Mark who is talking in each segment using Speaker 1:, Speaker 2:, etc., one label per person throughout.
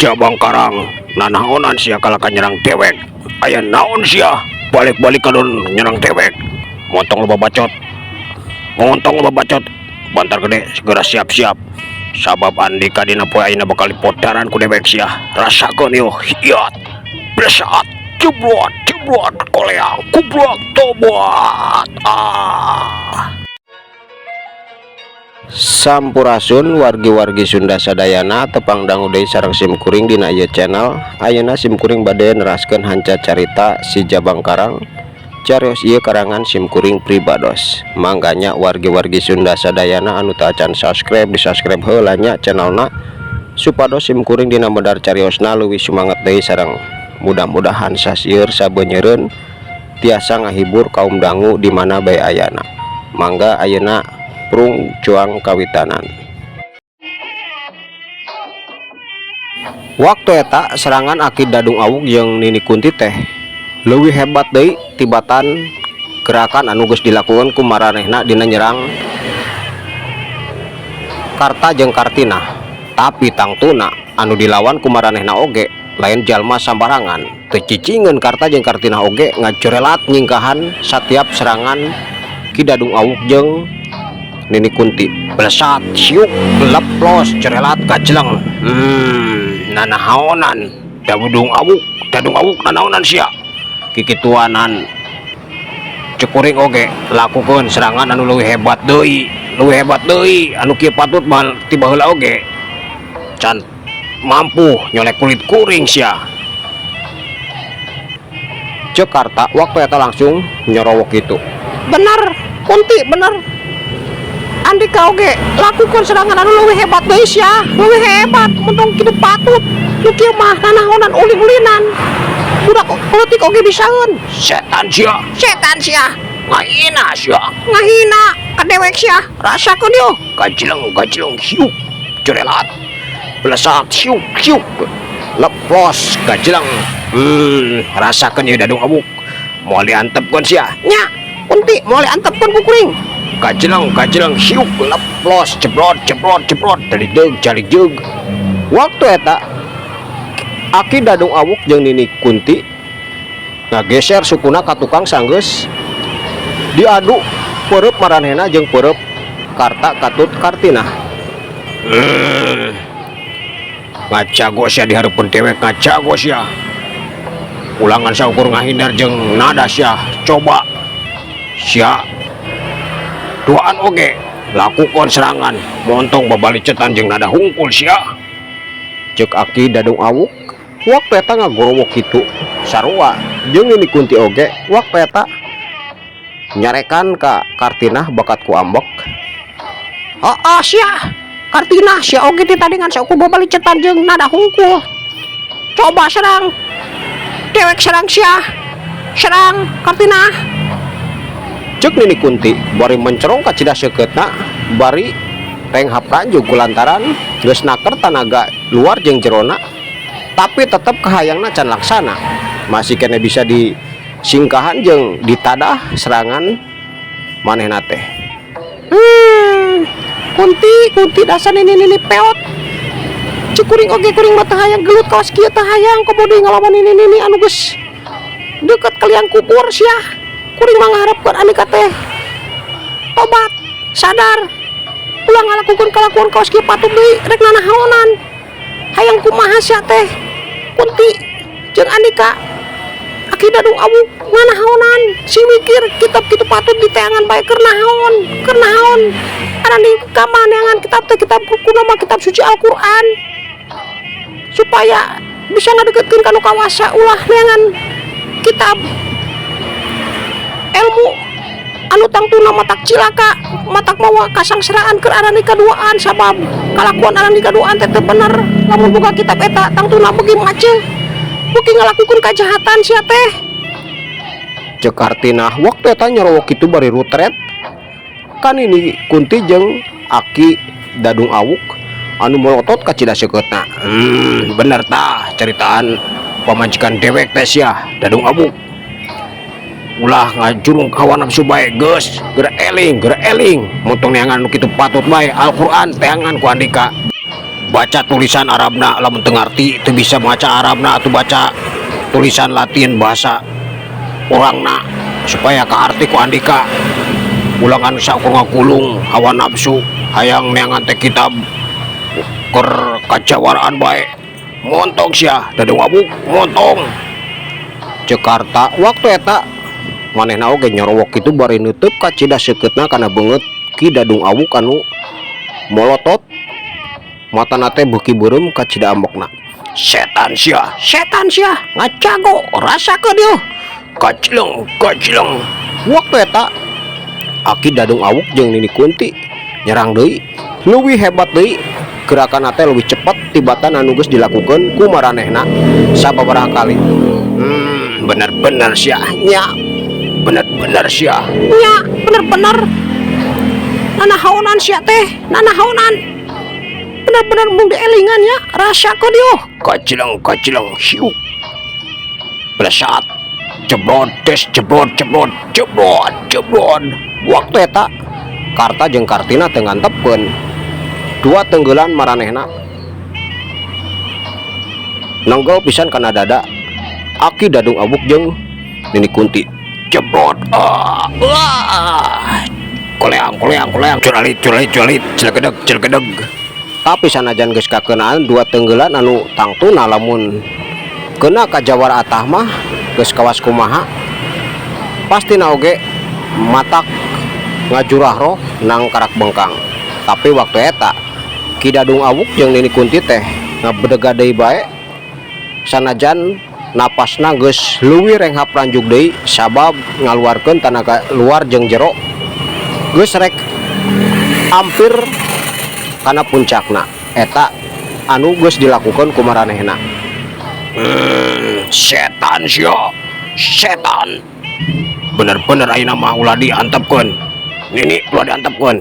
Speaker 1: Jabang Karang, nanaonan sia kalah nyerang dewek? Aya naon sia balik-balik kadon nyerang dewek? Montong loba bacot, montong loba bacot. Bantar Gede segera siap-siap, sabab Andika dina poe ayeuna bakal dipodaran ku dewek. Sia rasakeun yo. Hiat, blesat, jeblot, jeblot, koleang, kublok, tobat, ah. Sampurasun, wargi-wargi Sunda sadayana. Tepang dangu deui sareng sim kuring dina ieu channel. Ayeuna sim kuring bade neraskeun hanca carita Si Jabang Karang. Carios ieu karangan sim kuring pribados. Mangga nya, wargi-wargi Sunda sadayana anu teu acan subscribe, di subscribe heula nya channelna, supados sim kuring dina medar cariosna leuwih sumanget deui, sareng mudah-mudahan sasieur sabenyeureun tiasa ngahibur kaum dangu di mana bae ayana. Mangga, ayeuna prung cuang kawitanan. Waktu eta serangan Aki Dadung Awuk jeung Nini Kunti teh leuwih hebat deui tibatan gerakan anu geus dilakukan ku maranehna dina nyerang Karta jeung Kartina. Tapi tangtuna anu dilawan ku maranehna oge lain jalma sambarangan. Teu cicingeun Karta jeung Kartina oge ngajorelat nyingkahan satiap serangan Ki Dadung Awuk jeung Nini Kunti. Blesat, siuk, leplos, cerelat, gajleng. Nanahaonan Dadung Awuk? Dadung Awuk, nanaonan sia kikituanan? Cek kuring oge lakukeun serangan anu leuwih hebat deui, leuwih hebat deui. Anu kieu patut mah ti baheula oge can mampu nyolek kulit kuring sia. Cek Karta waktu eta langsung nyorowok gitu.
Speaker 2: Bener, Kunti, bener. Andika oge lakukan serangan anu leuwih hebat deui sia, leuwih hebat. Montong kitu patut, nu kieu mah nanaonan, ulin-ulinan, budak leutik oge bisaeun.
Speaker 1: Setan sia.
Speaker 2: Setan sia.
Speaker 1: Ngahina sia.
Speaker 2: Ngahina ka dewek sia, rasakeun yo.
Speaker 1: Gajleng, gajleng, hiuk, cerelat, blesat, siuk, siuk, leplos, gajleng. Rasakeun ieu, Dadung Awuk, moal diantepkeun sia.
Speaker 2: Nya, Kunti, moal diantepkeun ku kuring.
Speaker 1: Gajleng, gajleng, hiuk, leplos, jeblot, jeblot, jeblot, jalijeug, jalijeug.
Speaker 2: Waktu eta Aki Dadung Awuk jeung Nini Kunti ngageser sukuna ka tukang sanggeus diadu peureub maranehna jeung peureub Karta Katut Kartinah.
Speaker 1: Ngajago sia di hareupeun dewek, ngajago sia. Ulangan saukur ngahindar jeung nada sia. Coba sia duaan oge lakukan serangan, montong babalicetan jeung nada hungkul sia.
Speaker 2: Cek Aki Dadung Awuk waktu eta ngagorowok kitu. Sarua jeung Nini Kunti oge waktu eta nyarekan ka Kartinah bakat ku ambek. Oh, sia Kartinah, sia oge tadi ngan saukur babalicetan jeung nada hungkul. Coba serang dewek, serang sia, serang, Kartinah. Cek Nini Kunti bari mencerong kacida seukeutna, bari renghap ranjug kulantaran geus naker tanaga luar jeung jerona, tapi tetep kahayangna can laksana, masih kene bisa disingkahan jeung ditadah serangan manehna teh.
Speaker 3: Kunti, Kunti, dasar nini nini peot. Cek kuring oge, kuring mah teu hayang gelut kawas kieu, teu hayang komo deui ngalawan nini nini anu geus deket ka liang kubur sia. Kuring mah ngaharepkeun Andika teh tobat, sadar, ulah ngalakukeun kalakuan kawas kieu patut deui. Rek nanahaonan, hayang kumaha sia teh, Kunti jeung Andika, Aki Dadung Awuk? Nganahaonan si mikir kitab kitu patut diteangan bae? Keur naon, keur naon Andika mah neangan kitab teh? Kitab kuno mah kitab suci Al-Qur'an supaya bisa ngadeketkeun ka nu kawasa. Ulah neangan kitab ilmu anu tangtuna matak cilaka, matak mawa kasangsaraan keur arani kaduaan, sabab kalakuan arani kaduaan teh teu bener. Lamun boga kitab eta tangtuna beuki maceuh, beuki ngalakukeun kajahatan sia teh.
Speaker 2: Cek Kartinah waktu eta nyorowok kitu bari rutret kan ini Kunti jeung Aki Dadung Awuk anu melotot kacida seukeutna.
Speaker 1: Bener tah ceritaan pamajikan dewek teh sia, Dadung Awuk. Ulah ngajurung hawa nafsu bae geus, geura eling, geura eling. Montong neangan nu kitu patut bae, Al-Qur'an teangan ku Andika.
Speaker 2: Baca tulisan Arabna, lamun teu ngarti, teu bisa maca Arabna atuh baca tulisan Latin bahasa urangna supaya kaarti ku andika. Ulah ngan saukur ngagulung hawa nafsu hayang neangan teh kitab keur kajawaraan bae. Montong sia, Dadung Awuk, montong.
Speaker 1: Ceuk Karta waktu eta manehna oge nyorowok kitu bari neuteub kacida seukeutna kana beungeut Ki Dadung Awuk anu molotot matana teh beuki beureum kacida ambekna.
Speaker 2: Setan sia,
Speaker 3: Setan sia, ngajago, rasakeun yeuh.
Speaker 2: Kacleng, kacleng.
Speaker 1: Waktu eta Aki Dadung Awuk jeung Nini Kunti nyerang deui, leuwih hebat deui, gerakan teh leuwih cepet tibatan anu geus dilakukeun ku maranehna sababaraha kali.
Speaker 2: Bener-bener sia,
Speaker 3: Nya,
Speaker 2: bener-bener sia.
Speaker 3: Nya, bener-bener. Nanahaonan sia teh, nanahaonan. Bener-bener mung dielingan nya, rasakeun yeuh.
Speaker 2: Kacleng, kacleng, hiu. Belesat. Jebrot, des, jebrot, jebrot, jebrot, jebrot.
Speaker 1: Waktu eta Karta jeung Kartina teu ngantepkeun dua tenggelan maranehna nenggel pisan kana dada Aki Dadung Awuk jeung Nini Kunti.
Speaker 2: Jebrot. Ah, ah. Koleang, koleang, koleang. Curalit, curalit, curalit. Celegedeg, celegedeg.
Speaker 1: Tapi sanajan geus kakeunaan dua tenggelan anu tangtuna lamun kena ka jawara atah mah geus kawas kumaha pastina oge matak ngajurah roh nang karak bengkang. Tapi waktu eta Ki Dadung Awuk jeung Nini Kunti teh ngabedega deui bae sanajan napasna geus leuwih renghap ranjug deui sabab ngaluarkeun tanaga luar jeung jero geus rek hampir kana puncakna eta anu geus dilakukan ku maranehna.
Speaker 2: Setan sia, setan. Bener-bener ayeuna mah ulah diantepkeun. Nini, ulah diantepkeun.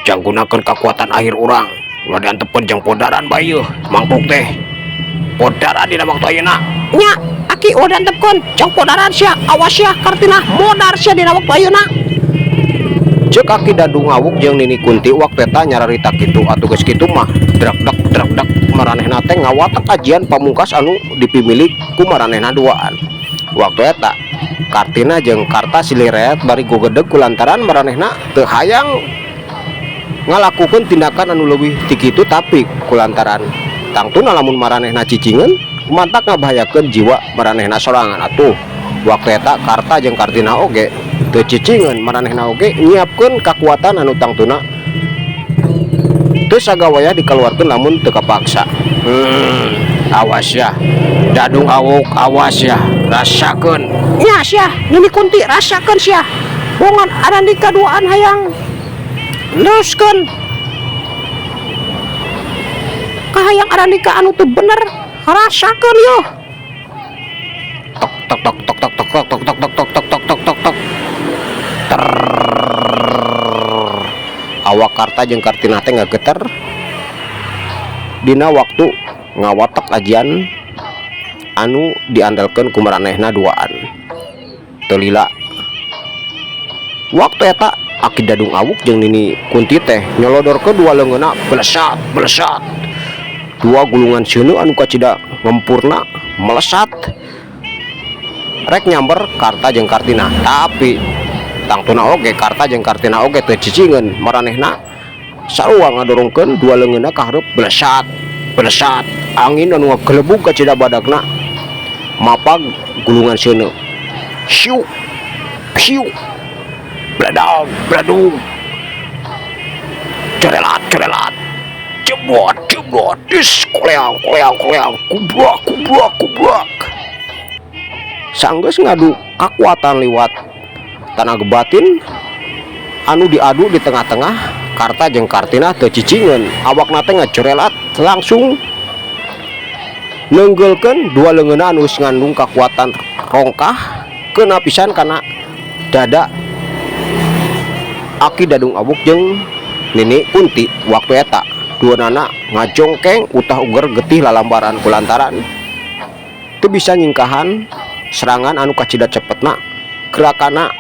Speaker 2: Jang gunakeun kekuatan akhir urang. Ulah diantepkeun, jang podaran bae yeuh mangkuk teh. Podaran dina waktu ayeuna.
Speaker 3: Nya, Aki, ulah diantepkeun, jang podaran sia, awas sia Kartina, modar sia dina waktu ayeuna.
Speaker 1: Ceuk Aki Dadung Awuk jeung Nini Kunti waktu eta nyararita kitu. Atuh geus kitu mah drakdak drakdak maranehna teh ngawatek ajian pamungkas anu dipimilik ku maranehna duaan. Waktu eta Kartina jeung Karta silih reet bari gogedeg kulantaran maranehna teu hayang ngalakukeun tindakan anu leuwih ti kitu, tapi kulantaran tangtuna lamun maranehna cicingeun mantak ngabahayakeun jiwa maranehna sorangan. Atuh waktu eta Karta jeung Kartina oge teu cicingeun, maranehna oge nyiapkeun kakuatan anu tangtuna teu sagawayah dikeluarkeun lamun teu kapaksa.
Speaker 2: Awas ya. Dadung Awuk, awas ya. Rasakeun.
Speaker 3: Nya sia, Nini Kunti, rasakeun sia. Bongan arandika duaan hayang neruskeun kahayang arandika anu teu bener, rasakeun yeuh.
Speaker 2: Tok tok tok tok tok tok tok tok tok tok tok tok tok tok tok.
Speaker 1: Ter awak Karta jeung Kartina teh ngageter dina waktu ngawatek ajian anu diandalkeun ku maranehna duaan. Teu lila waktu eta Aki Dadung Awuk jeung Nini Kunti teh nyolodorkeun dua leungeunna,
Speaker 2: Belesat, belesat.
Speaker 1: Dua gulungan seuneu anu kacida ngempurna melesat rek nyamber Karta jeung Kartina. Tapi tangtuna oge Karta jeung Kartina oge teu cicingeun, maranehna sarua ngadorongkeun dua leungeunna ka hareup.
Speaker 2: Belesat, belesat.
Speaker 1: Angin anu ngagelebug kacida badagna mapag gulungan seuneu.
Speaker 2: Siu, siu. Beledag, beledug. Cerelat, cerelat. Jebrot, jebrot. Dis, koleang, koleang, koleang. Kubrak, kubrak, kubrak.
Speaker 1: Sanggeus ngadu kakuatan liwat tanaga batin anu diadu di tengah-tengah, Karta jeung Kartina teu cicingeun, awakna teh ngacerelat langsung neunggeulkeun dua leungeunna anu geus ngandung kakuatan rongkah keuna pisan kana dada Aki Dadung Awuk jeung Nini Kunti. Waktu eta duanana ngajongkeng utah uger getih lalambaran kulantaran teu bisa nyingkahan serangan anu kacida cepetna, gerakana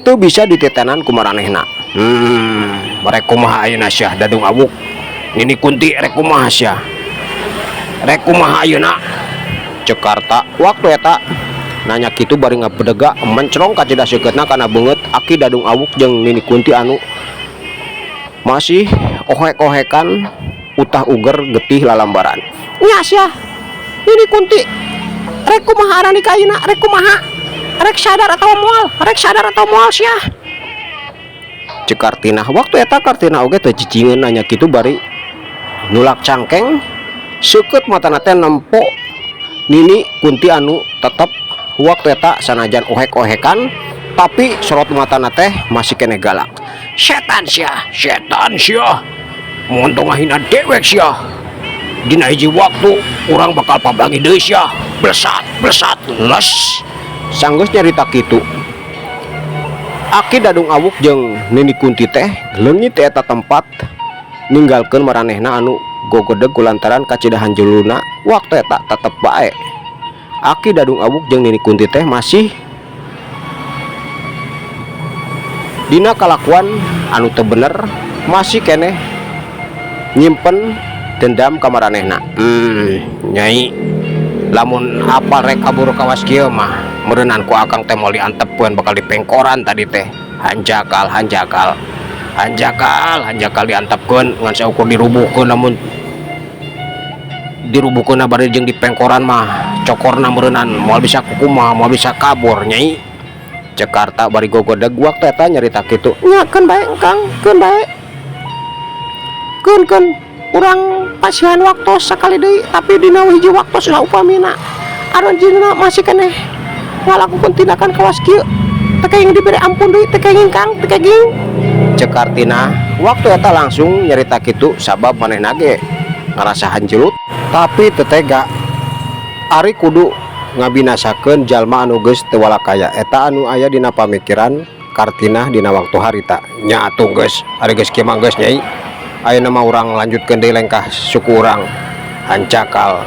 Speaker 1: teu bisa dititenan ku maranehna.
Speaker 2: Rek kumaha ayeuna sia, Dadung Awuk? Nini Kunti, rek kumaha sia? Rek kumaha ayeuna? Cek Karta waktu eta nanya kitu bari ngabedega mencrong kacida seukeutna kana beungeut Aki Dadung Awuk jeung Nini Kunti anu masih ohek-ohekan utah uger getih lalambaran.
Speaker 3: Nya sia, Nini Kunti, rek kumaha arani ka ayeuna? Rek kumaha? Rek sadar atau moal? Rek sadar atau moal sia?
Speaker 2: Cek Kartinah waktu eta. Kartina oge teu cicingeun nanya kitu bari nulak cangkeng seukeut matana teh nempo Nini Kunti anu tetep waktu eta sanajan ohek-ohekan, tapi sorot matana teh masih keneh galak. Setan sia, setan sia, montong ngahina dewek sia. Dina hiji waktu urang bakal papanggih deui sia. Blesat, blesat, les.
Speaker 1: Sanggeus nyarita kitu, Aki Dadung Awuk jeung Nini Kunti teh leungit ti eta tempat, ninggalkeun maranehna anu gogodeg kulantaran kacida hanjeluna. Waktu eta tetep bae Aki Dadung Awuk jeung Nini Kunti teh masih dina kalakuan anu teu bener, masih keneh nyimpen dendam ka maranehna. Nyai, lamun apal rek kabur kawas kieu mah meureunan ku akang teh moal diantepkeun, bakal dipengkoran tadi teh. Hanjakal, hanjakal, hanjakal, hanjakal diantepkeun ngan saukur dirubuhkeun. Lamun dirubuhkeun bari jeung dipengkoran mah cokorna meureunan moal bisa kukumaha, moal bisa kabur, nyai, cek Karta bari gogodeg waktu eta nyarita kitu.
Speaker 3: Nya keun bae, Kang, keun bae. Keun, keun urang pasihan waktu sakali deui, tapi dina hiji waktu saupamina aranjeunna masih keneh ngalakukeun tindakan kawas kieu, teu kenging dibere ampun deui, teu kenging, Kang, teu kenging.
Speaker 1: Cek Kartina waktu eta langsung nyarita kitu sabab manehna ge ngarasa hanjelut tapi teu tega ari kudu ngabinasakeun jalma anu geus teu walakaya. Eta anu aya dina pamikiran Kartinah dina waktu harita.
Speaker 2: Nya atuh geus, ari geus kieu mah geus, nyai. Ayeuna mah urang lanjutkeun deui lengkah suku urang. Hanjakal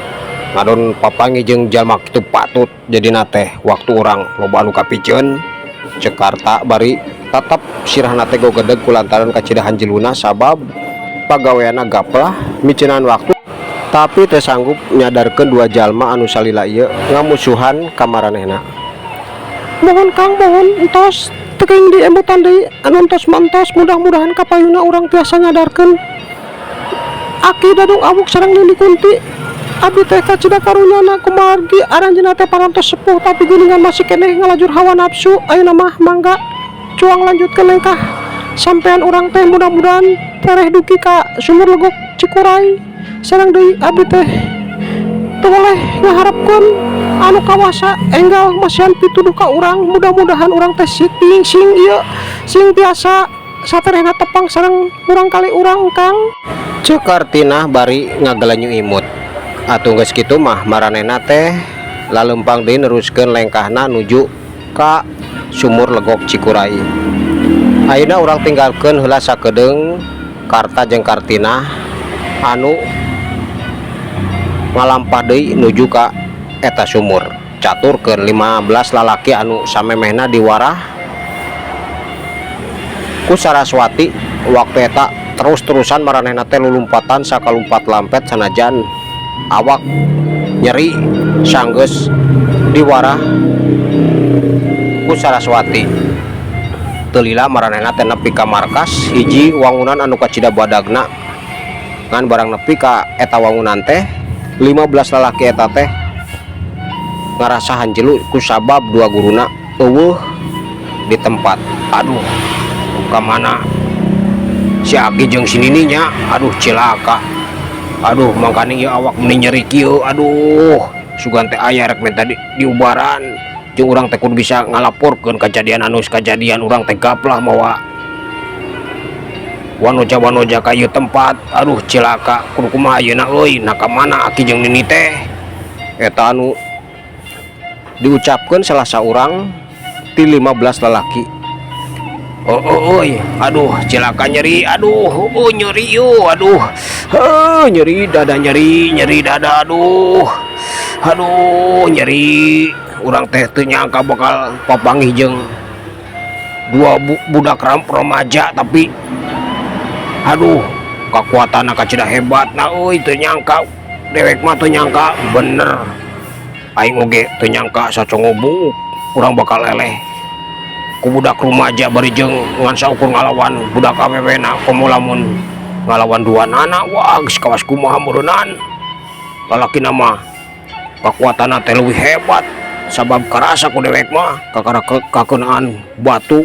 Speaker 2: ngadon papanggih jeung jalma kitu patut jadina teh waktu urang loba anu kapiceun, cek Karta bari tetep sirahna teh gogedeg kulantaran kacida hanjeluna sabab pagaweanna gaplah miceunan waktu tapi teu sanggup nyadarkeun dua jalma anu salila ieu ngamusuhan ka maranehna.
Speaker 3: Mohon, Kang, mohon, entos, teu kenging diemutan deui. Anu entos mah entos, mudah-mudahan kapayuna urang tiasa nyadarkeun Aki Dadung Awuk sareng Nini Kunti. Abdi teh kacida karunyana kumargi aranjeunna teh parantos sepuh, tapi geuningan masih keneh ngalajur hawa nafsu. Ayeuna mah mangga cuang lanjutkeun lengkah sampean urang teh, mudah-mudahan tereh dugi ka sumur Legok Cikuray. Sareng deui abdi teh teu boleh ngaharepkeun anu kawasa enggal masihan pituduh ka urang. Mudah-mudahan urang teh sing sing ieu sing tiasa saterehna tepang sareng urang kali urang, Kang.
Speaker 1: Cek Kartinah bari ngagelanyu imut. Atuh geus kitu mah maranehna teh lalempang deui neruskeun lengkahna nuju ka sumur Legok Cikuray. Ayeuna urang tinggalkeun heula sakedeung Karta jeung Kartinah anu ngalampah deui nuju ka eta sumur. Caturkeun 15 lalaki anu samemehna diwarah ku Saraswati. Waktu eta terus-terusan maranehna teh lulumpatan sakalumpat lampet sanajan awak nyeri sanggeus diwarah ku Saraswati. Teu lila maranehna teh nepi ka markas hiji wangunan anu kacida badagna. Ngan barang nepi ka eta wangunan teh, 15 lalaki eta teh ngarasa hanjelu kusabab dua guruna euweuh di tempat.
Speaker 2: Aduh, ka mana si Aki jeung si Nininya? Aduh, cilaka. Aduh, mangkaning ieu awak meni nyeri kieu. Aduh, sugan teh aya rek minta diubaran jeung urang teh kudu bisa ngalaporkeun kejadian anu kajadian. Urang teh gaplah mawa wanoja-wanoja ka ieu tempat. Aduh, cilaka, kudu kumaha ayeuna euy? Nah, ka mana Aki jeung Nini teh?
Speaker 1: Eta anu diucapkeun salah saurang ti 15 lalaki.
Speaker 2: Oh, oh, aduh, cilaka, nyeri, aduh, oh, nyeri yo, aduh, oh, nyeri dada, nyeri, nyeri dada, aduh, aduh, nyeri. Urang teh teu nyangka bakal papanggih jeung dua budak remaja, tapi aduh, kekuatan kacida hebat. Nah euy, teu nyangka. Dewek mah teu nyangka bener. Aing oge teu nyangka sacongo buuk urang bakal eleh ku budak rumaja bari jeung ngan saukur ngalawan budak awewena, komo lamun ngalawan duanana, wah, geus kawas kumaha meureunnan. Lalakina mah kakuatanna teh leuwih hebat, sabab karasa ku dewek mah kakara kakeunaan batu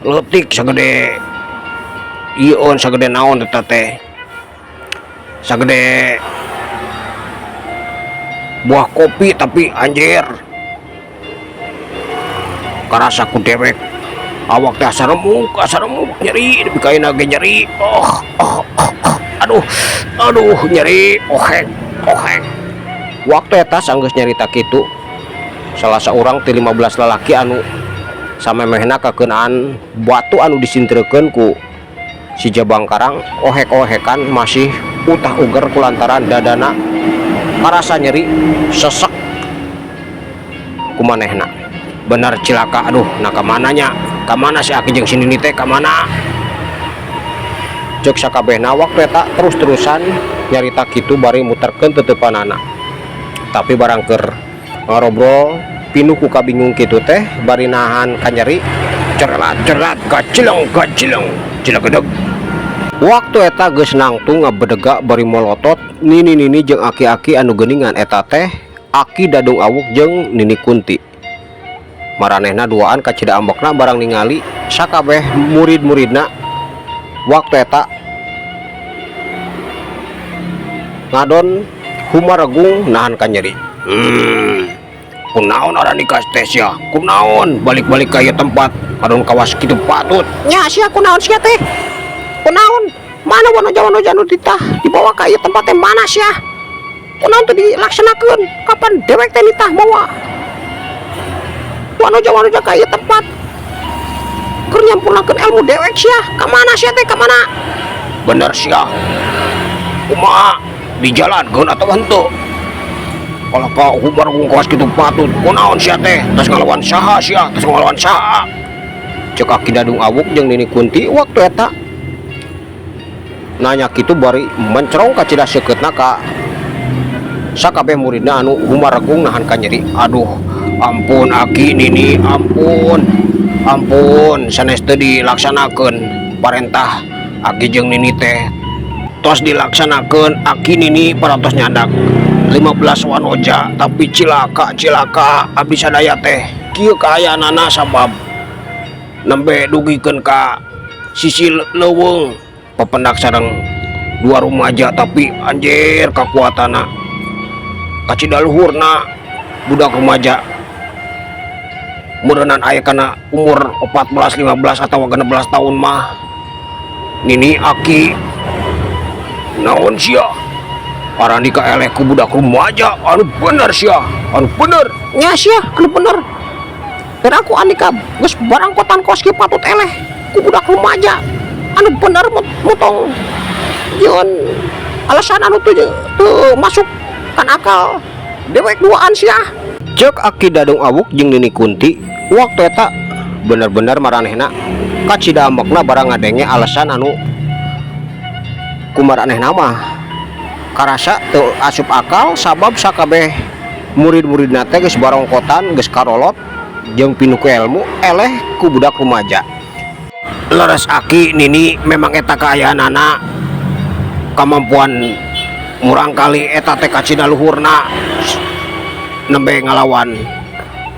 Speaker 2: leutik sagede ieu, sagede naon eta teh, sagede buah kopi, tapi anjir, karasa ku dewek awak teh asa remuk, asa remuk, nyeri nepi ka ayeuna ge nyeri. Oh, oh, oh, oh. Aduh, aduh, nyeri, ohek, ohek.
Speaker 1: Waktu eta sanggeus nyarita kitu, salah seorang ti 15 lalaki anu samemehna kakeunaan batu anu disintrekeun ku si Jabang Karang ohek-ohekan, masih utah uger kulantaran dadana karasa nyeri sesek kumanehna. Bener cilaka. Aduh, nah, kamananya, kamana si Aki jeung si Nini teh, kamana? Cek sakabehna waktu eta terus-terusan nyarita kitu bari muterkeun teteupanana. Tapi barang keur ngarobrol pinuh ku kabingung kitu teh bari nahan kanyeri,
Speaker 2: Cerlat cerlat, gacileng gacileng, cilagedeg.
Speaker 1: Waktu eta geus nangtung ngabedega bari molotot nini-nini jeung aki-aki anu geuningan eta teh Aki Dadung Awuk jeung Nini Kunti. Maranehna duaan kacida ambekna barang ningali sakabeh murid-muridna waktu eta ngadon humaregung nahan kanyeri.
Speaker 2: Kunaon arandika teh sia? Kunaon balik-balik ka ieu tempat ngadon kawas kitu patut?
Speaker 3: Nya sia, kunaon sia teh? Kunaon? Mana wanoja-wanoja nu ditah dibawa ka ieu tempat teh, mana sia? Kunaon teu dilaksanakeun? Kapan dewek teh nitah mawa wanoja-wanoja ka ieu tempat keur nyampurnakeun ilmu dewek sia? Ka mana sia teh, ka mana?
Speaker 2: Bener sia. Kumaha, dijalankeun atau henteu? Kalau kau humaregung kawas kitu patut, kunaon sia teh? Tos ngalawan saha sia? Tos ngalawan saha?
Speaker 1: Cek Aki Dadung Awuk jeung Nini Kunti waktu eta nanya kitu bari mencerong kacida seukeutna ka sakabeh muridna anu humaregung nahan kanyeri.
Speaker 2: Aduh, ampun Aki, Nini, ampun. Ampun, sanes teu dilaksanakeun parentah Aki jeung Nini teh. Tos dilaksanakeun Aki, Nini, parantos nyandak 15 wanoja, tapi cilaka, cilaka abdi sadaya teh kieu kaayaanana sabab nembe dugikeun ka sisi leuweung pependak sareng dua rumaja, tapi anjir, kakuatana kacida luhurna. Budak remaja meureunan aya kana umur 14, 15 atau 16 tahun mah. Nini, Aki, naon sia arandika eleh ku budak remaja? Anu bener sia, anu bener.
Speaker 3: Nya sia, anu bener. Dan aku andika geus barangkotan kos kieu patut eleh ku budak remaja. Anu bener, motong jeung alasan anu teu masuk kan akal dewek duaan sia.
Speaker 1: Cek Aki Dadung Awuk jeung Nini Kunti waktu eta bener-bener maranehna kacida ambekna barang ngadenge alasan anu kumaranehna mah karasa teu asup akal, sabab sakabeh murid-muridna teh geus barongkotan, geus karolot jeung pinuh ku ilmu, eleh ku budak rumaja.
Speaker 2: Leres Aki, Nini, memang eta kaayaanana kemampuan murangkali eta teh kacida luhurna. Nembe ngalawan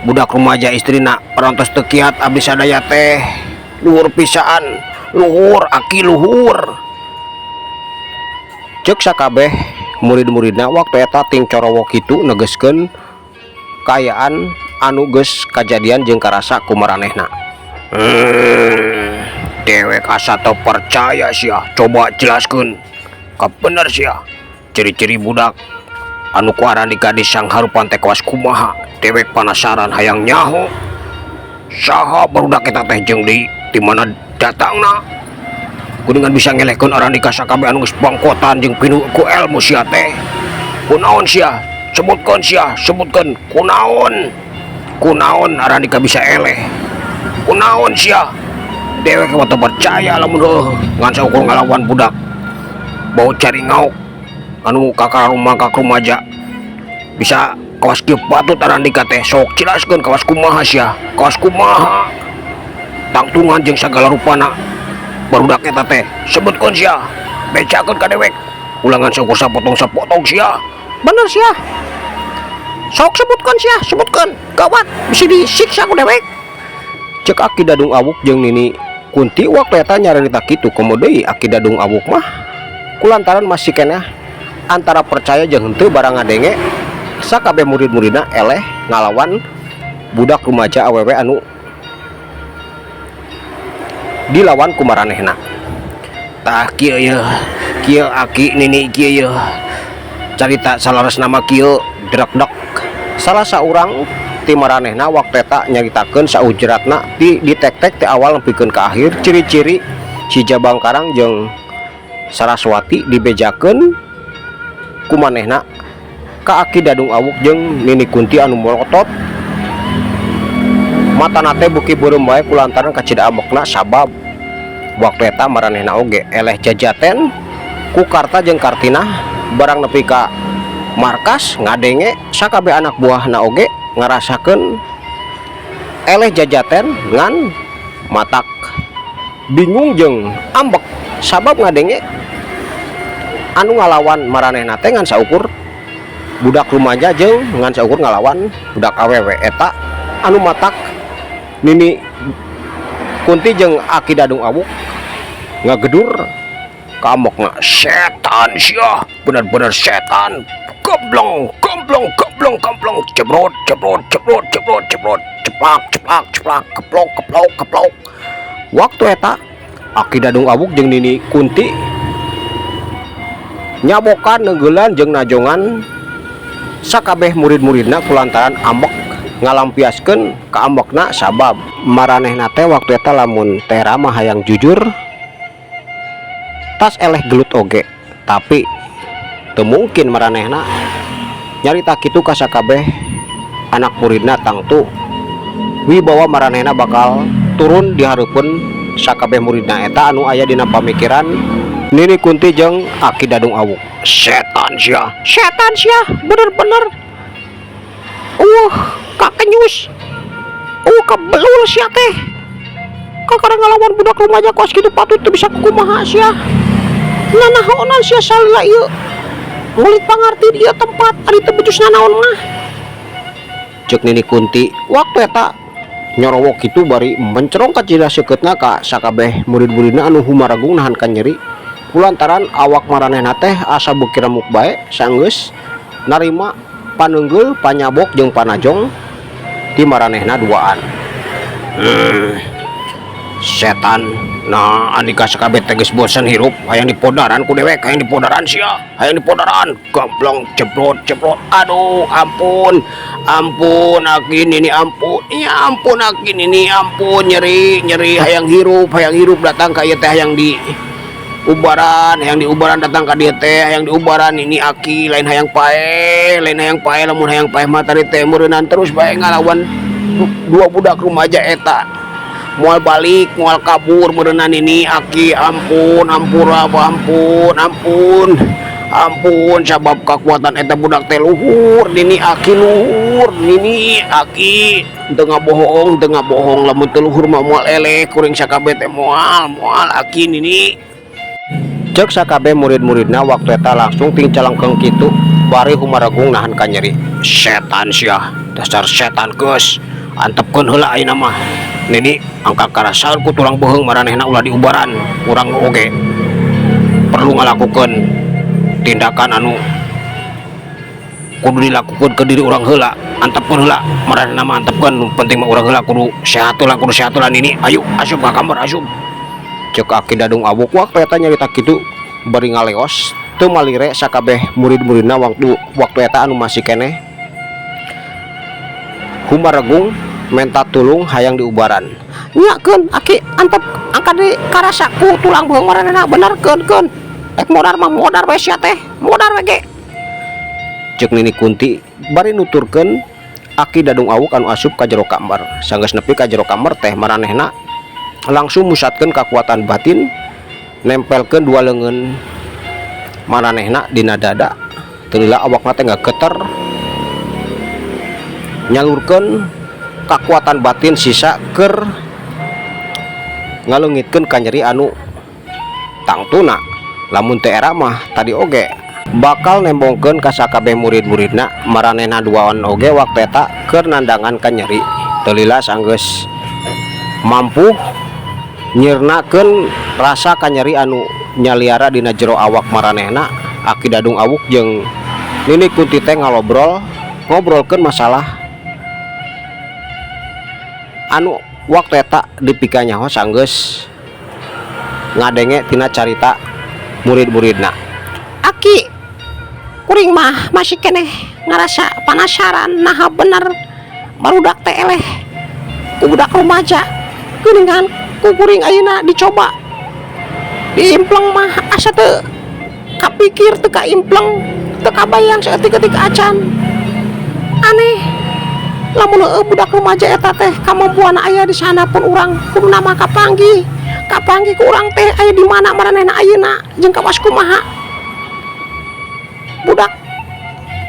Speaker 2: budak remaja istrina, parantos teu kiat abdi sadaya teh. Luhur pisan, luhur Aki, luhur.
Speaker 1: Cek sakabeh murid-muridna waktu eta ting corowok kitu negeskeun kaayaan anu geus kajadian jeung karasa ku maranehna.
Speaker 2: Dewek asa teu percaya sia. Coba jelaskeun kabener sia, ciri-ciri budak anu ku arandika disangharupan teh kawas kumaha? Dewek penasaran, hayang nyaho saha barudak eta teh jeung di mana datangna kuningan bisa ngelehkeun arandika sakabeh anu geus bangkotan jeung pinuh ku ilmu. Sia teh kunaon sia? Sebutkeun sia, sebutkeun. Kunaon, kunaon arandika bisa eleh? Kunaon sia? Dewek mah teu percaya lamun heuh ngan saukur ngalawan budak bau cari ngauk. Anu kakara mangkak rumaja bisa kawas kieu patut arandika teh. Sok jelaskeun kawas kumaha sia, kawas kumaha tangtungan jeung sagala rupana barudak eta teh. Sebutkeun sia, bejakeun ka dewek, ulah ngan saukur sapotong-sapotong sia.
Speaker 3: Bener sia, sok sebutkan sia, sebutkan, gawat bisa disiksa ku dewek.
Speaker 2: Cek Aki Dadung Awuk jeung Nini Kunti waktu eta nyarita kitu. Komo deui Aki Dadung Awuk mah kulantaran masih keneh antara percaya jeung henteu barang ngadenge sakabeh murid-muridna eleh ngalawan budak rumaja awewe anu dilawan ku maranehna. Tah, kieu ye, kieu Aki, Nini, kieu ye carita salaresna mah kieu drekdek.
Speaker 1: Salah saurang ti maranehna waktu eta nyaritakeun saujratna di ditek-tek ti awal nepikeun ka akhir ciri-ciri si Jabang Karang jeung Saraswati dibejakeun ku manehna ka Aki Dadung Awuk jeung Nini Kunti anu molotot matana teh beuki beureum wae kulantaran kacida ambekna, sabab waktu eta maranehna oge eleh jajaten ku Karta jeung Kartinah barang nepi ka markas ngadenge sakabeh anak buahna oge ngarasakeun eleh jajaten ngan matak bingung jeung ambek, sabab ngadenge anu ngalawan maranehna teh ngan saukur budak rumaja jeung ngan saukur ngalawan budak awewe. Eta anu matak Nini Kunti jeung Aki Dadung Awuk ngagedur kaambekna.
Speaker 2: Setan sia, bener-bener setan. Gemblong, gemblong, gemblong, gemblong, jebrot, jebrot, jebrot, jebrot, jebrot, ceplak, ceplak, ceplak, keplok, keplok, keplok.
Speaker 1: Waktu eta Aki Dadung Awuk jeung Nini Kunti nyabokan neunggelan jeung najongan sakabeh murid-muridna kulantaran ambek ngalampiaskeun kaambekna, sabab maranehna teh waktu eta lamun teh ramah hayang jujur tas eleh gelut oge, tapi teu mungkin maranehna nyarita kitu ka sakabeh anak muridna, tangtu wibawa maranehna bakal turun di hareupeun sakabeh muridna. Eta anu aya dina pamikiran Nini Kunti jeung Aki Dadung Awuk.
Speaker 2: Setan sia.
Speaker 3: Setan sia, bener-bener kakenyus, kabelul sia teh, kakara ngalawan budak rumaja kos kitu patut teu bisa kumaha sia. Nanaonan sia salila ieu ngulit pangarti di ieu tempat, ari teu becus nanaon mah.
Speaker 1: Cek Nini Kunti waktu eta nyorowok kitu bari mencerong kacida seukeutna ka sakabeh murid-muridna anu humaragung nahan kanyeri kulantaran awak maranehna teh asa beuki remuk bae sanggeus narima paneunggeul, panyabok jeung panajong ti maranehna duaan.
Speaker 2: Setan. Nah, andika sakabeh teh geus bosen hirup, hayang dipodaran ku dewek, hayang dipodaran sia, hayang dipodaran. Gemblong, jebrot, jebrot. Aduh, ampun. Ampun Aki, Nini, ampun. Ya ampun Aki, Nini, ampun, nyeri, nyeri. Hayang hirup, hayang hirup datang ka ieu teh, hayang di ubaran, hayang diubaran datang ka dieu teh, hayang diubaran ini Aki, lain hayang paeh, lain hayang paeh. Lamun hayang paeh mah tadi teh meureunan terus bae ngalawan dua budak rumaja eta, moal balik, moal kabur meureunan ini Aki. Ampun, ampun, apa, ampun, ampun, ampun, sabab kekuatan eta budak teh luhur, Nini, Aki, luhur, Nini, Aki, teu ngabohong, teu ngabohong. Lamun teu luhur mah moal eleh kuring sakabeh teh, moal, moal Aki, Nini.
Speaker 1: Cek sakabeh murid-muridna waktu eta langsung ting calengkeng kitu bari humaragung nahan kanyeri.
Speaker 2: Setan sia, dasar setan. Geus, antepkeun heula ayeuna mah, Nini. Angka karasaeun ku tulang beuheung maranehna ulah diubaran. Urang oge perlu ngalakukeun tindakan anu kudu dilakukan ke diri urang heula. Antepkeun heula maranehna mah, antepkeun. Nu penting mah urang heula kudu sehat heula, kudu sehat heula, Nini. Ayo asup ka kamar, asup.
Speaker 1: Cek Aki Dadung Awuk waktu eta nyarita kitu bari ngaleos teu malire sakabeh murid-muridna waktu waktu eta anu masih keneh humaregung menta tulung hayang diubaran.
Speaker 3: Nyakeun Aki, antep, angkat di karasa ku tulang beuheung maranehna. Bener, keun, keun, ek modar mah modar we sia teh, modar we ge.
Speaker 1: Cek Nini Kunti bari nuturkeun Aki Dadung Awuk anu asup ka jero kamar. Sanggeus nepi ka jero kamar teh maranehna langsung musatkeun kakuatan batin, nempelkeun dua leungeun
Speaker 2: Maranehna dina dada teu lila awakna teh ngageter nyalurkeun kakuatan batin sisa keur ngaleungitkeun kanyeri anu tangtuna lamun teu era mah tadi oge bakal nembongkeun ka sakabeh murid-muridna. Maranehna duaan oge waktu eta keur nandangan kanyeri. Teu lila sanggeus mampu nyirnakeun rasa kanyeri anu nyaliara dina jero awak maranehna, Aki Dadung Awuk jeung Nini Kunti teh ngalobrol, ngobrolkeun masalah anu waktu eta dipikanyaho sanggeus ngadenge tina carita murid-muridna.
Speaker 3: Aki, kuring mah masih keneh ngerasa penasaran, naha bener barudak teh eleh ku budak rumaja. Geuningan ku kuring ayeuna dicoba diimpleng mah asa teu kapikir, teu kaimpleng, teu kabayang saeutik-eutik acan. Aneh lamun heueuh budak rumaja eta teh kamampuan aya di sana pun urang kudu nama kapanggih, kapanggih ku urang teh aya di mana maranehna ayeuna jeung kawas kumaha budak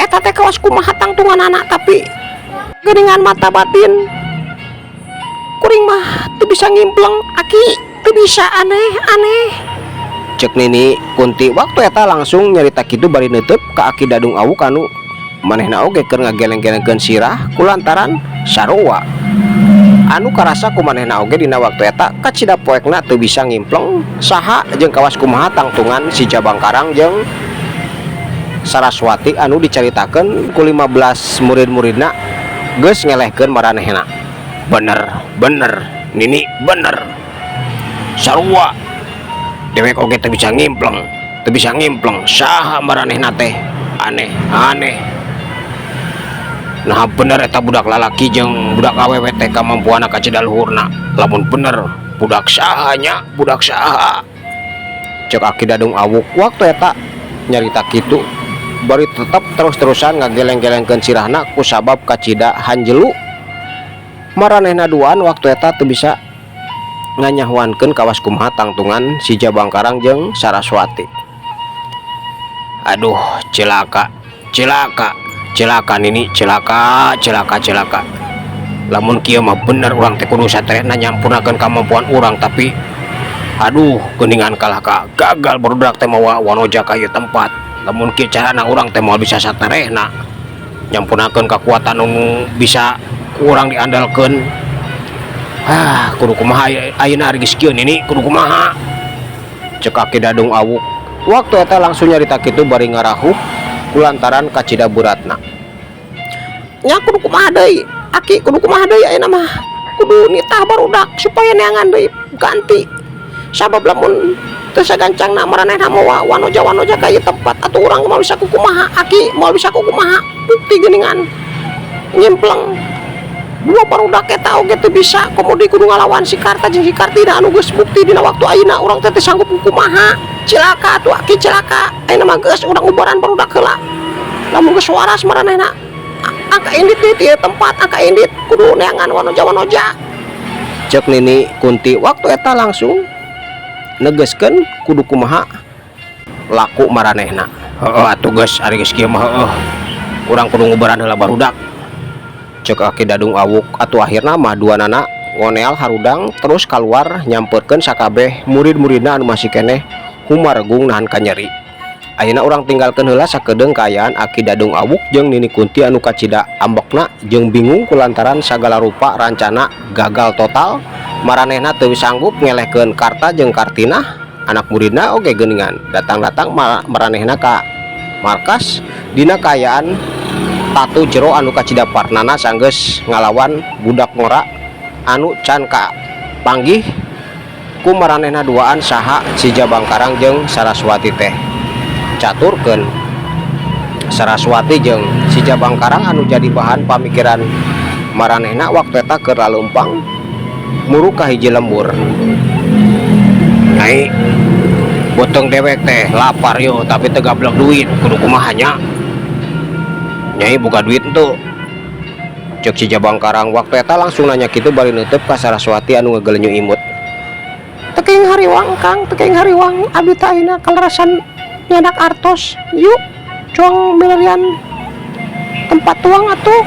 Speaker 3: eta teh, kawas kumaha tangtunganana. Tapi geuningan mata batin kuring mah teu bisa ngimpleng, Aki, teu bisa, aneh, aneh.
Speaker 2: Cek Nini Kunti waktu eta langsung nyarita kitu bari neuteub ka Aki Dadung Awuk anu manehna oge keur ngageleng-gelengkeun sirah kulantaran sarua anu karasa ku manehna oge dina waktu eta kacida poekna teu bisa ngimpleng saha jeung kawas kumaha tangtungan si Jabang Karang jeung Saraswati anu dicaritakeun ku 15 murid-muridna geus ngelehkeun maranehna. Bener, bener, Nini, bener, sarua dewek oge teu bisa ngimpleng, teu bisa ngimpleng saha maranehna teh. Aneh, aneh, nah bener eta budak lalaki jeung budak awewe teh kamampuanna kacida luhurna. Lamun bener budak saha nya, budak saha?
Speaker 1: Cek Aki Dadung Awuk waktu eta nyarita kitu bari tetep terus-terusan ngageleng-gelengkeun sirahna kusabab kacida hanjelu maranehna duaan waktu eta teu bisa nganyahuankeun kawas kumaha tangtungan si Jabang Karang jeung Saraswati.
Speaker 2: Aduh, cilaka, cilaka, cilaka, Nini, cilaka, cilaka, cilaka. Lamun kieu mah bener urang teh kudu saterehna nyampurnakeun kamampuan urang, tapi aduh, geuningan kalah ka gagal barudak teh mawa wanoja ka ieu tempat. Lamun kieu carana urang teh moal bisa saterehna nyampurnakeun kakuatan nu bisa ku urang diandalkeun. Ah, kudu kumaha ayeuna ari geus kieu, Nini, kudu kumaha?
Speaker 1: Cek Aki Dadung Awuk waktu eta langsung nyarita kitu bari ngarahuh kulantaran kacida beratna.
Speaker 3: Nya kudu kumaha deui, Aki, kudu kumaha deui ayeuna mah? Kudu nitah barudak supaya neangan deui ganti, sabab lamun teu sagancangna maranehna mawa wanoja-wanoja ka ieu tempat atuh urang moal bisa kukumaha, Aki, moal bisa kukumaha. Bukti geuningan nyimpleng dua barudak eta oge teu bisa, komo deui kudu ngalawan si Karta jeung si Kartina anu geus bukti dina waktu ayeuna urang teh teu sanggup kukumaha. Cilaka atuh, Aki, cilaka. Ayeuna mah geus urang ubaran barudak heula. Lamun geus waras maranehna angka indit deui ti ieu tempat, angka indit, kudu neangan wanoja-wanoja.
Speaker 1: Cek Nini Kunti waktu eta langsung negeskeun kudu kumaha laku maranehna.
Speaker 2: Heeh atuh, geus ari geus kieu mah heueuh urang kudu ngubaran heula barudak.
Speaker 1: Cek Aki Dadung Awuk. Atuh akhirna mah duanana ngoneal harudang terus keluar nyamperkeun sakabeh murid-muridna anu masih keneh humaregung nahan kanyeri. Ayeuna urang tinggalkeun heula sakedeung kaayaan Aki Dadung Awuk jeung Nini Kunti anu kacida ambekna jeung bingung kulantaran sagala rupa rancana gagal total. Maranehna teu sanggup ngelehkeun Karta jeung Kartinah, anak muridna oge geuningan datang-datang maranehna ka markas dina kaayaan tatu jero anu kacida parnana sanggeus ngalawan budak ngora anu can ka panggih ku maranehna duaan saha si Jabang Karang jeung Saraswati teh. Caturkeun Saraswati jeung si Jabang Karang anu jadi bahan pamikiran maranehna waktu eta keur laleumpang muru ka hiji lembur.
Speaker 2: Nyai, beuteung dewek teh lapar yo, tapi teu gablek duit. Kudu kumaha nya? Nyai boga duit henteu?
Speaker 1: Cek si Jabang Karang waktu eta langsung nanya kitu bari neuteub ka Saraswati anu ngagelenyu imut.
Speaker 3: Teu kenging hariwang, Kang, teu kenging hariwang. Abdi teh ayeuna kalerasan. Nyandak artos. Yuk, cuang milarian tempat tuang atuh.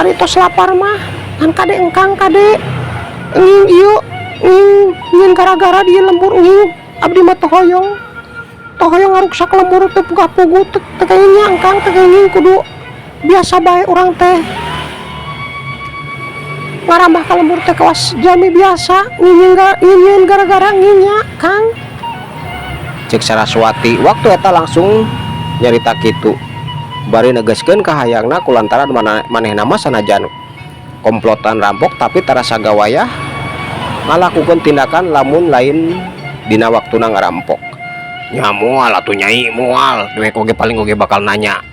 Speaker 3: Ari tos lapar mah, ngan kade engkang kade. Enging ieu, enging nyieun gara-gara di lembur enging. Abdi mah teu hoyong. Teu hoyong ngaruksak lembur teu puguh-puguh teu teu kenging nya engkang teu kenging kudu biasa bae urang teh. Ngarambah ka lembur teh kawas jalmi biasa nyieun gara-gara nginya Kang.
Speaker 2: Cek Saraswati waktu eta langsung nyarita kitu bari negeskeun kahayangna kulantaran mana manehna mah sanajan komplotan rampok tapi tarasa gawayah ngalakukeun tindakan lamun lain dina waktuna ngarampok. Nya moal atuh, Nyai, moal. Dewek oge paling oge bakal nanya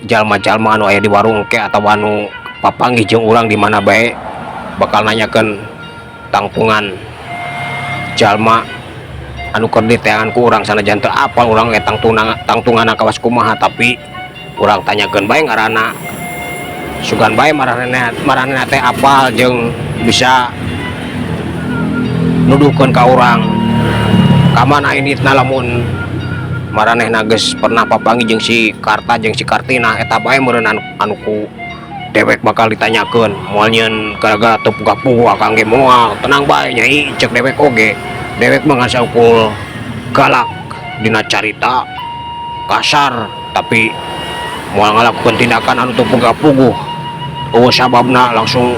Speaker 2: jalma-jalma anu aya di warung ke atawa anu papanggih jeung urang di mana bae, bakal nanyakeun tangtungan jalma anu keur diteangan ku urang. Sanajan teu apal urang ge tangtunganna kawas kumaha, tapi urang tanyakeun bae ngaranna, sugan bae maranehna maranehna teh apal jeung bisa nuduhkeun ka urang ka mana inditna lamun maranehna geus pernah papanggih jeung si Karta jeung si Kartina. Eta bae meureun anu ku dewek bakal ditanyakeun. Moal nyieun gara-gara teu puguh-puguh akang ge, moal, tenang bae, Nyai. Cek dewek oge, dewek mah ngan saukul galak dina carita kasar, tapi moal ngalakukeun tindakan anu teu puguh-puguh, euweuh sababna langsung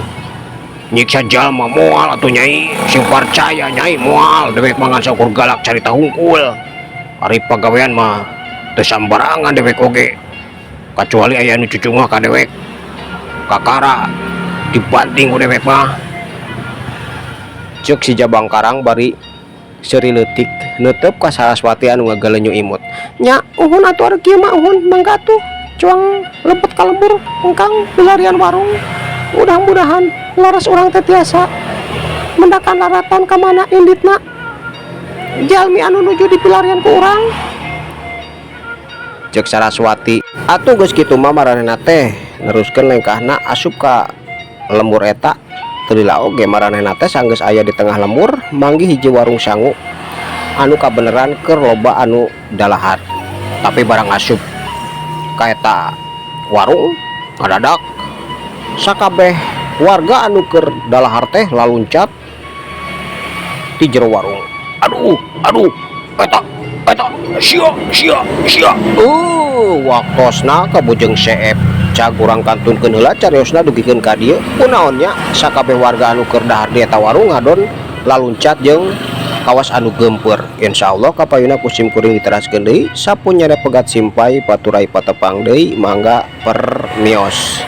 Speaker 2: nyiksa jalma, moal atuh, Nyai. Sing percaya, Nyai, moal. Dewek mah ngan saukur galak carita hungkul, ari pagawean mah teu sambarangan dewek oge, kecuali aya nu cucungah ka dewek, kakara dibanting ku dewek mah.
Speaker 1: Cek si Jabang Karang bari seuri leutik neuteup ka Saraswati anu ngagalenyu imut.
Speaker 3: Nya uhun atuh, ari kieu mah uhun, mangga atuh cuang lebet ka lembur engkang milarian warung. Mudah-mudahan laras urang teh tiasa mendakan laratan ka mana inditna jalmi anu nuju dipilarian ku urang.
Speaker 1: Cek Saraswati. Atuh geus kitu mah maranehna teh neruskeun lengkahna asup ka lembur eta. Teu lila oge maranehna teh sanggeus aya di tengah lembur, manggih hiji warung sangu anu kabeneran keur loba anu dalahar. Tapi barang asup ka eta warung, ngadadak sakabeh warga anu keur dalahar teh laluncat ti jero warung.
Speaker 2: Aduh, aduh, eta eta sia sia sia.
Speaker 1: Waktosna kabujeng seep. Cag urang kantunkeun heula cariosna dugikeun ka dieu. Kunaon nya sakabeh warga anu keur dahar di eta warung ngadon laluncat jeung kawas anu geumpeur. Insyaallah kapayuna ku sim kuring diteraskeun deui. Sapunyana pegat simpay paturay patepang deui, mangga permios.